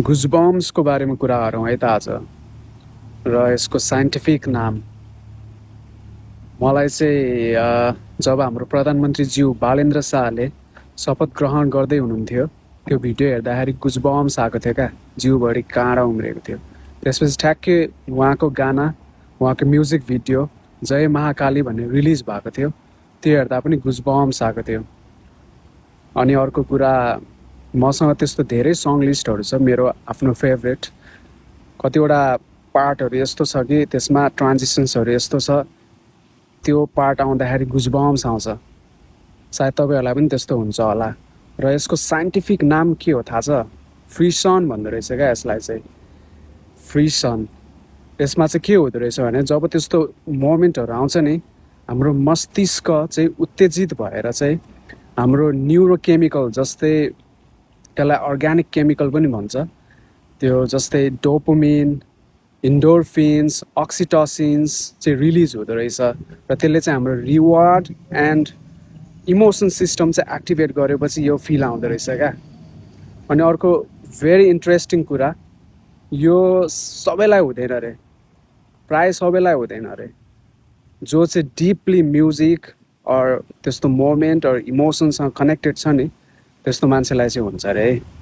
गुजबम्सको बारेमा कुरा गरौँ है त आज र यसको साइन्टिफिक नाम मलाई चाहिँ जब हाम्रो प्रधानमन्त्री ज्यू बालेन्द्र शाहले शपथ ग्रहण गर्दै हुनुहुन्थ्यो त्यो भिडियो हेर्दाखेरि गुजबम्स आएको थियो क्या जिउभरि काँडा उम्रेको थियो त्यसपछि ठ्याक्कै उहाँको गाना उहाँको म्युजिक भिडियो जय महाकाली भन्ने रिलिज भएको थियो त्यो हेर्दा पनि गुजबम्स आएको थियो अनि अर्को कुरा मसँग त्यस्तो धेरै सङ लिस्टहरू छ मेरो आफ्नो फेभरेट कतिवटा पार्टहरू यस्तो छ कि त्यसमा ट्रान्जिसन्सहरू यस्तो छ त्यो पार्ट आउँदाखेरि गुजबम्स आउँछ सायद तपाईँहरूलाई पनि त्यस्तो हुन्छ होला र यसको साइन्टिफिक नाम के हो थाहा छ फ्रिसन भन्दो रहेछ क्या यसलाई चाहिँ फ्रिसन यसमा चाहिँ के हुँदो रहेछ भने जब त्यस्तो मोमेन्टहरू आउँछ नि हाम्रो मस्तिष्क चाहिँ उत्तेजित भएर चाहिँ हाम्रो न्युरोकेमिकल जस्तै त्यसलाई अर्ग्यानिक केमिकल पनि भन्छ त्यो जस्तै डोपोमिन इन्डोर्फिन्स अक्सिटोसिन्स चाहिँ रिलिज हुँदो रहेछ र त्यसले चाहिँ हाम्रो रिवार्ड एन्ड इमोसन सिस्टम चाहिँ एक्टिभेट गरेपछि यो फिल आउँदो रहेछ क्या अनि अर्को भेरी इन्ट्रेस्टिङ कुरा यो सबैलाई हुँदैन अरे प्राय सबैलाई हुँदैन अरे जो चाहिँ डिपली म्युजिक अर त्यस्तो मोमेन्ट अर इमोसनसँग कनेक्टेड छ नि त्यस्तो मान्छेलाई चाहिँ हुन्छ अरे है